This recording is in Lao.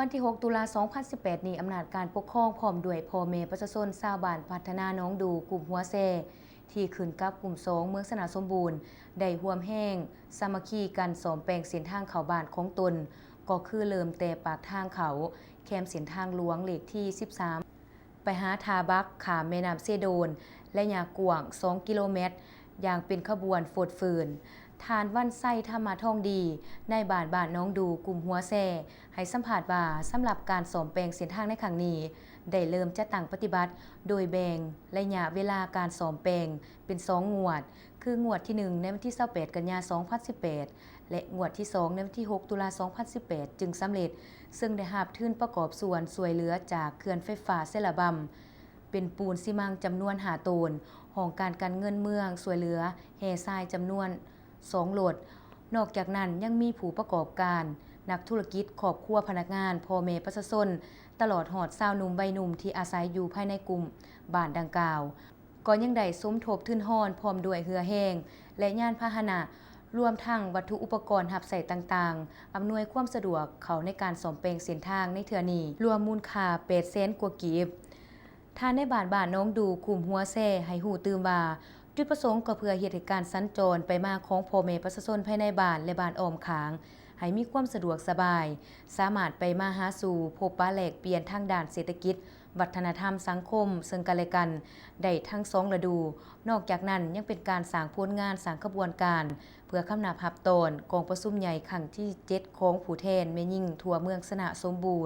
ວັນທີຫົກ ຕຸລາ ສອງພັນສິບແປດນີ້, ອຳນາດການປົກຄອງ ພ້ອມດ້ວຍພໍ່ແມ່ປະຊາຊົນຊາວບ້ານພັດທະນາໜອງດູ, ກຸ່ມຫົວແຊ ທີ່ຂຶ້ນກັບກຸ່ມສອງ ເມືອງຊະນະສົມບູນ ໄດ້ຮ່ວມແຮງສາມັກຄີກັນສ້ອມແປງເສັ້ນທາງເຂົ້າບ້ານຂອງຕົນ, ກໍຄືເລີ່ມແຕ່ປາກທາງເຂົ້າແຄມເສັ້ນທາງຫຼວງເລກທີສິບສາມ ໄປຫາທ່າບັກຂ້າມແມ່ນ້ຳເຊໂດນ ໄລຍະກວ້າງສອງກິໂລແມັດ ຢ່າງເປັນຂະບວນຟົດຟື້ນ. ທ່ານ ວັນໄຊ ທຳມະທອງດີ ນາຍບ້ານບ້ານໜອງດູ ກຸ່ມຫົວແຊ ໃຫ້ສຳພາດວ່າ ສຳລັບການສ້ອມແປງເສັ້ນທາງໃນຄັ້ງນີ້ ໄດ້ເລີ່ມຈັດຕັ້ງປະຕິບັດ ໂດຍແບ່ງໄລຍະເວລາການສ້ອມແປງເປັນສອງງວດ, ຄືງວດທີໜຶ່ງ ໃນວັນທີຊາວແປດ ກັນຍາ ສອງພັນສິບແປດ ແລະ ງວດທີສອງ ໃນວັນທີຫົກ ຕຸລາ ສອງພັນສິບແປດ ຈຶ່ງສຳເລັດ, ເຊິ່ງໄດ້ຮັບທຶນປະກອບສ່ວນຊ່ວຍເຫຼືອຈາກເຂື່ອນໄຟຟ້າເຊລະບຳ ເປັນປູນຊີມັງຈຳນວນຫ້າໂຕນ, ຫ້ອງການການເງິນເມືອງຊ່ວຍເຫຼືອແຮ່ຊາຍຈຳນວນສອງລົດ. ນອກຈາກນັ້ນຍັງມີຜູ້ປະກອບການ, ນັກທຸລະກິດ, ຄອບຄົວພະນັກງານ, ພໍ່ແມ່ປະຊາຊົນ, ຕະຫຼອດຮອດຊາວໜຸ່ມໄວໜຸ່ມທີ່ອາໄສຢູ່ພາຍໃນກຸ່ມບ້ານດັ່ງກ່າວ ກໍຍັງໄດ້ສົມທົບທຶນຮອນພ້ອມດ້ວຍເຮືອແຮງ ແລະ ຍານພາຫະນະ, ລວມທັງວັດຖຸອຸປະກອນຮັບໃຊ້ຕ່າງໆ, ອຳນວຍຄວາມສະດວກເຂົ້າໃນການສ້ອມແປງເສັ້ນທາງໃນເທື່ອນີ້ ລວມມູນຄ່າແປດແສນກວ່າກີບ. ທ່ານນາຍບ້ານບ້ານໜອງດູ ຄຸ້ມຫົວແຊ ໃຫ້ຮູ້ຕື່ມວ່າ ຈຸດປະສົງກໍເພື່ອເຮັດໃຫ້ການສັນຈອນໄປມາຂອງພໍ່ແມ່ປະຊາຊົນພາຍໃນບ້ານ ແລະ ບ້ານອ້ອມຂ້າງ ໃຫ້ມີຄວາມສະດວກສະບາຍ, ສາມາດໄປມາຫາສູ່, ພົບປະແລກປ່ຽນທາງດ້ານເສດຖະກິດ, ວັດທະນະທຳ, ສັງຄົມ ເຊິ່ງກັນແລະກັນໄດ້ທັງສອງລະດູ. ນອກຈາກນັ້ນຍັງເປັນການສ້າງຜົນງານ, ສ້າງຂະບວນການ ເພື່ອຄຳນັບຮັບຕ້ອນກອງປະຊຸມໃຫຍ່ຄັ້ງທີເຈັດ ຂອງຜູ້ແທນແມ່ຍິງທົ່ວເມືອງຊະນະສົມບູນ.